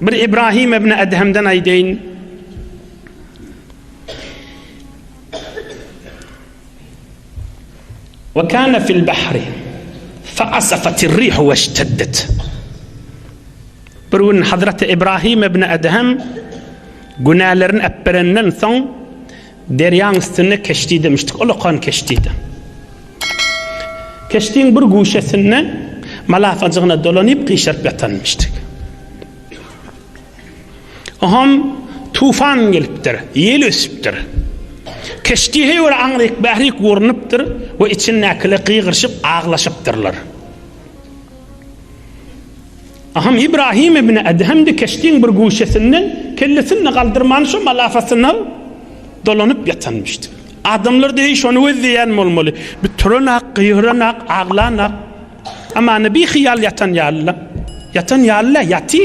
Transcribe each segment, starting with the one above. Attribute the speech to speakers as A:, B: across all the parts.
A: Bir Ibrahim ibn Edhemden aýdaýyn. Ve kana fil bahri fe asafatir rihu ve şteddet. Bir gün Hazreti Ibrahim ibn Edhem günälerini äpberenden soň derýaň üstünde keşdi demişdik. Ulakan keşdidi. Keşdiň bir guşesinde malafajygyna dolanyp gyşaryp ýatanmyşdyk. Oham tufan gelipdir, ýel ösüpdir. Keşdi heý bir aňryk-bärik urunupdyr we içindäkiler gygyryşyp aglaşypdyrlar. Aham Ibrahim ibn Edhem-de keşdiň bir guşesinde kellesini galdyrman şo malafasyna dolanyp ýatanmyşdy. Adamlar-da heý şony gözleýän bolmaly. Bir turanak, gygyranak, aglanak. Amany bihyýal ýatan ýaly-la. Ýatan ýaly-la, ýaty.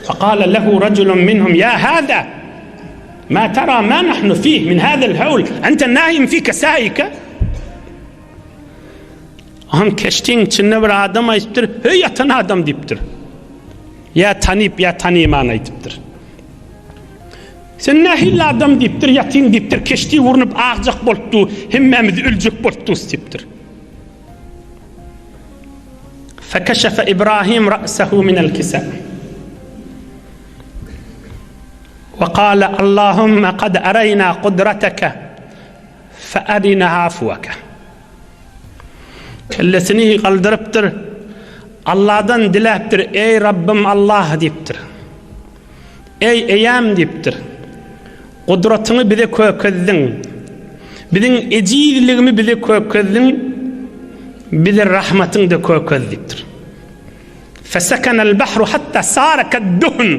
A: Fekale lehu rajulun minhum ýa hâzâ, mâ terâ mâ nahnu fîh min hâzel hewl, ente nâim fî kesaike? Aham keşdiň içinde bir adam aýdypdyr, Heý ýatan adam diýipdir. Ýa tanyp, ýa tanyman aýdypdyr. Sen nähili adam diýipdir, ýatyň diýipdir, keşdi urnup agjak bolup dur, hemmämiz öljek bolup durus diýipdir. Fekeşefe Ibrahim ra'sehu minel kisa. Ve kâle Allahümme kad ereyna kudreteke fe erina afueke. Kellesini galdyrypdyr. Allahdan diläpdir, Eý Rabbym Allah diýipdir. Eý Eýäm diýipdir. Gudratyňy bize kökezdiň. Biziň ejizligimi bize kökezdiň. Bize rahmatyňda kökez diýipdir. Fesekenel bahru hatta sara kedduhn.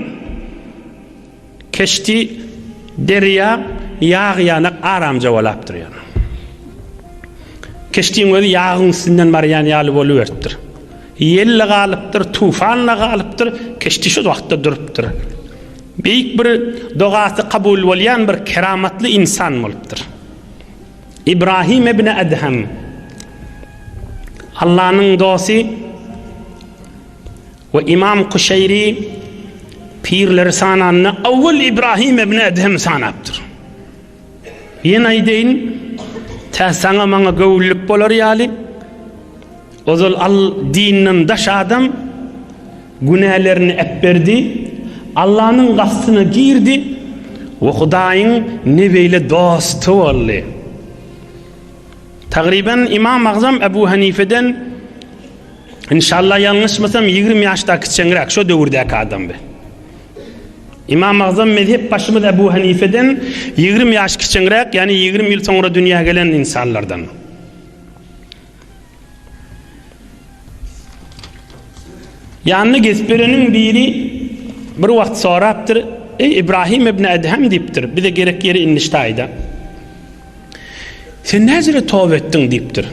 A: Keşdi derýa ýag ýanak aramja bolapdyr ýöne. Keşdiň özi ýagyň üstünden barýan ýaly boluberipdir. Ýel-de galypdyr, tufan-da galypdyr, keşdi şu wagtda durupdyr. Beýik bir dogasy kabul bolýan bir keramatly ynsan bolupdyr. Ibrahim ibn Edhem Allanyň dosty We Ymam Kuşeýri pirleri sananda owwal Ibrahim ibn Edhemi sanapdyr. Ýene aýdaýyn, tä saňa maňa göwünlik bolar ýaly, ozal al dinden daş adam günälerini äpberdi, Allanyň gastyna girdi we Hudaýyň ne beýle dosty boldy. Tagryban Ymam Agzam Ebu Hanifeden Inşallah ýalňyşmasam 20 ýaşda kiçeňräk şo döwürdäki adam bi. Imam Agzam mezhep başymyz Ebu Hanifeden 20 ýaş kiçeňräk, ýagny 20 ýyl soňra dünýä gelen insanlardan. Ýanyna gezip ýöreniň biri bir wagt sorapdyr, Eý Ibrahim ibn Edhem diýipdir, bize gerek ýeri indi ştaýda. Sen näzire toba etdiň diýipdir.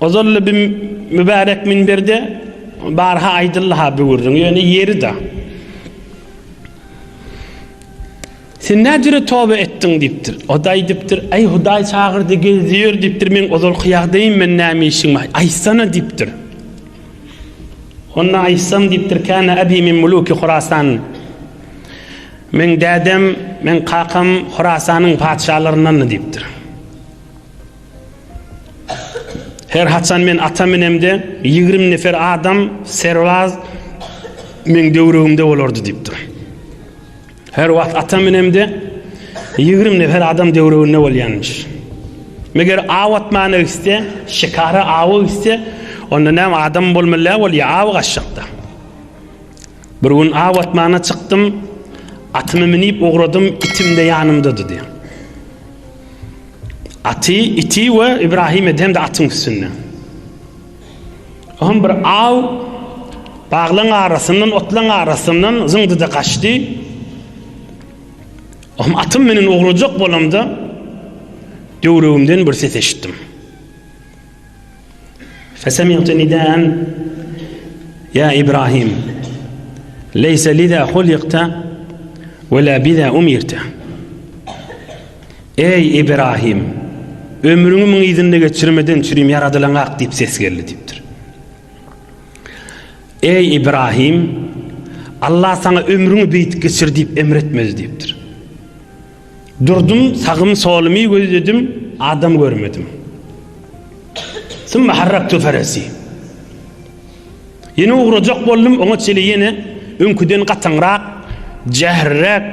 A: Ozal-da bi mübärek minberde barha aýdyldy-ha bu gürrüň, ýöne ýeri-da. Sen näzire toba etdiň diýipdir. O-da aýdypdyr, Äý, Hudaý çagyrdy, gezdi ýör diýipdir, meň ozalky ýagdaýym men näme işim bar, aýtsana diýipdir. Onda aýtsam diýipdir, Käne äbi min muluki Hurasan. Meň dädem, meň kakam Horasanyň patyşalaryndandy diýipdir. Her haçan men ata minemde, 20 nefer adam, serbaz meň döwregimde bolardy diýipdir. Her wagt ata minemde, 20 nefer adam döwreginde bolýanmyş. Meger aw atmana gitse, şikara awa gitse, onda näme adam bolmaly bolýar, aw gaçjakda. Bir gün aw atmana çykdym, atymy münip ugradym, itim-de ýanymdady diýýär. Aty, iti we Ibrahim Edhem-de atyň üstünde. Oňam bir aw baglaň arasyndan, otlaň arasyndan zyňdy-da gaçdy. Oňam atym menen ugrajak bolamda, döwregimden bir ses eşitdim. Fesemi'tu nida'an Ya Ibrahim Leyse liza hulikta ve la biza umirta Eý Ibrahim ömrüňi muň yzynda geçirmeden çürim ýaradylaňak diýip ses geldi diýipdir. Eý Ibrahim! Allah saňa ömrüňi beýdip geçir diýip emr etmedi diýipdir. Durdum, sagym solumy gözledim, adam görmedim. Sümme harraktu feresi. Ýene ugrajak boldum, oňa çeli ýene öňküden gataňrak, jähirräk,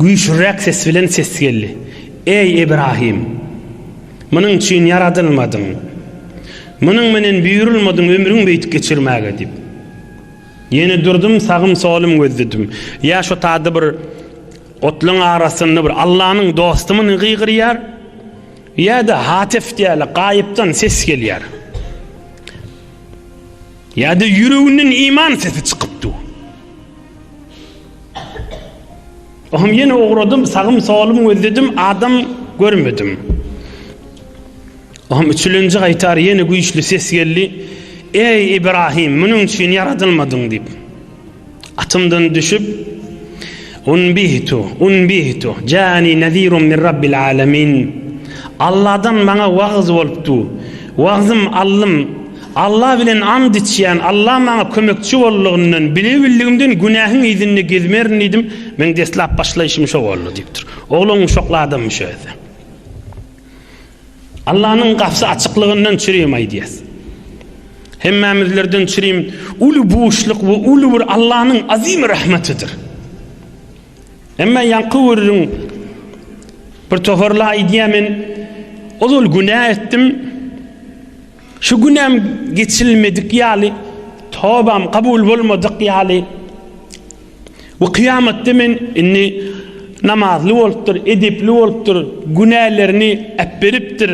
A: güýçlüräk ses bilen ses geldi. Eý, Ibrahim! Munuň üçin ýaradylmadyň. Munuň menen buýrulmadyň ömrüň beýdip geçirmäge diýip. Ýene durdum, sagym-solum gözledim. Ýa şo tada bir otlaň arasynda bir Allanyň dosty muny gygyrýar, ýa-da hatef diýýärler, gaýypdan ses gelýär. Ýa-da ýüreginden iman sesi çykyp dur. Ohm ýene ugradym, sagym-solum gözledim, adam görmedim. Ohm üçülenji gaýtar ýene güýçli ses geldi, Eý, Ibrahim, munuň üçin ýaradylmadyň diýip. Atymdan düşüp, Unbihtu, unbihtu, jani nezirun min rabbil alemin. Allahdan maňa wagyz bolupdy. Wagzym aldym. Allah bilen and içýän, Allah maňa kömekçi boldugyndan, bile-bildigimden günähiň yzynda gezmerin diýdim. Meň deslap başlaýşym şo boldy diýipdir. Oglan uşakly adamyş özi. Allanyň gapysy açyklygyndan çürim aýdýas. Hemmämizlerden çürim uly buşluk we uly bir Allanyň azim rahmetidir. Emma ýaňky gürrüň bir toparla aýdýar men ozal günä etdim. Şu günäm geçilmedik ýaly, tobam kabul bolmadyk ýaly. We kyýamatda men indi namazly bolupdyr, edepli bolupdyr, günälerini äpberipdir.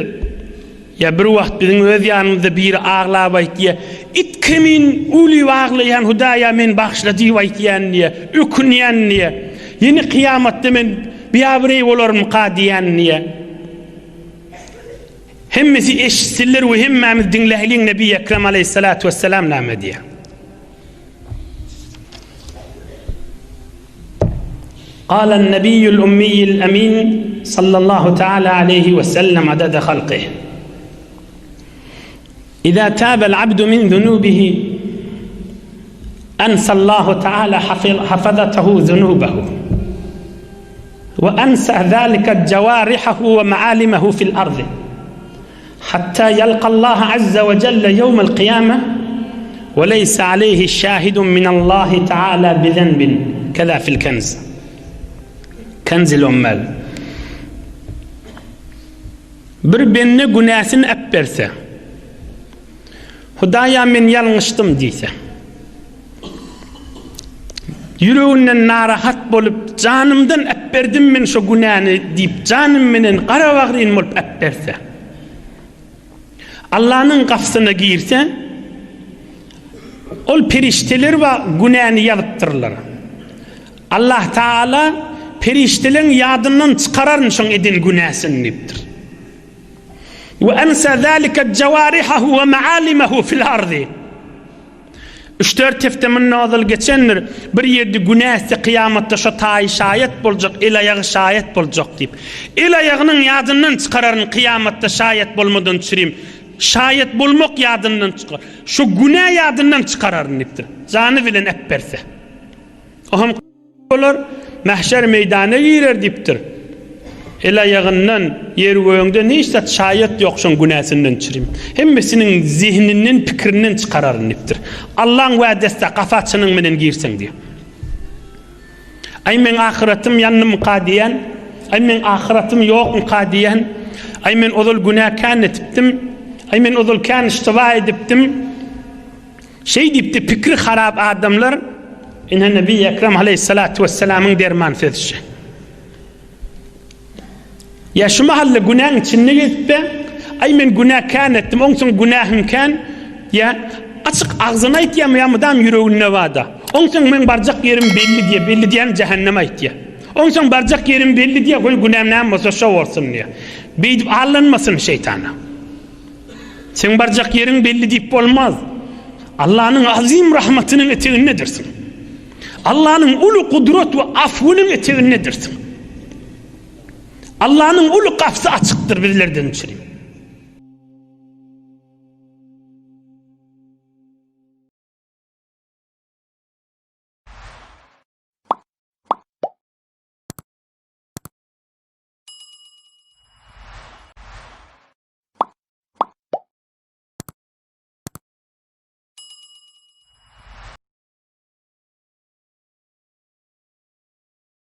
A: Ýa bir wagt biziň öz ýanymyzda biri aglap aýtýar, It kimin ulyp aglaýan Hudaýa meni bagyşla diýip aýtýan diýýär, ökünýän diýýär. Ýene kyýamatda men biabraý bolarmyka diýýän diýýär. Hemmesi eşitsinler we hemmämiz diňläýliň Nebi Ekrem aleýhissalatu wessalam näme diýýär. قال النبي الأمي الأمين صلى الله تعالى عليه وسلم عدد خلقه إذا تاب العبد من ذنوبه أنسى الله تعالى حفظته ذنوبه وأنسى ذلك جوارحه ومعالمه في الأرض حتى يلقى الله عز وجل يوم القيامة وليس عليه شاهد من الله تعالى بذنب كذا في الكنز كنز العمال Bir bende günäsini äpberse, Hudaýa men ýalňyşdym diýse, ýüreginden narahat bolup, janymdan äpberdim men şo günäni diýip, janym menen gara bagryn bolup äpberse, Allanyň gapysyna girse, ol perişdeler bar günäni ýazypdyrlar. Allah Taala perişdeleň ýadyndan çykararyn şoň eden günäsini diýipdir. We ensa zalika jawarihahu we maalimahu fil ardy. Üç-dört hepde mundan ozal geçendir, bir ýerde günä etse kyýamatda şo taýy şaýat boljak, el-aýagy şaýat boljak diýip. El-aýagynyň ýadyndan çykararyn kyýamatda şaýat bolmadan çürim. Şaýat bolmak ýadyndan çykar. Şo günä ýadyndan çykararyn diýipdir. Jany bilen äpberse. Ohm Olar mähşer meýdana girer diýipdir. El-aýagyndan, ýer-gögünden hiç zat şaýat ýok şoň günäsinden çürim. Hemmesiniň zehininden, pikirinden çykararyn diýipdir. Allaň wädesi-dä, gapa çynyň menen girseň diýip. Aý meň ahyratym ýandymyka diýen, aý meň ahyratym ýokmyka diýen, aý men ozal günä kän etipdim, aý men ozal kän iştiba edipdim. Şeý diýipdi pikri harap adamlar, ine Nebi Ekrem aleýhissalatu wessalamyň derman sözi şu. Ýa şu mahalla günäň içinde gezipbe, aý men günä kän etdim, oňsoň günähim kän, ýa açyk agzyna aýtýarmy ýa mydam ýüreginde bada. Oňsoň meň barjak ýerim belli diýýär, belli diýýän jähennem aýtýar. Oňsoň barjak ýerim belli diýýär, goý günäm näme bolsa şo bolsun diýýär. Beýdip aldanmasyn şeýtana. Seň barjak ýeriň belli diýip bolmaz. Allanyň azym rahmatynyň etegindedirsiň. Allanyň uly gudrat we afwynyň etegindedirsiň. Allanyň uly gapysy açykdyr bizlerden üçin.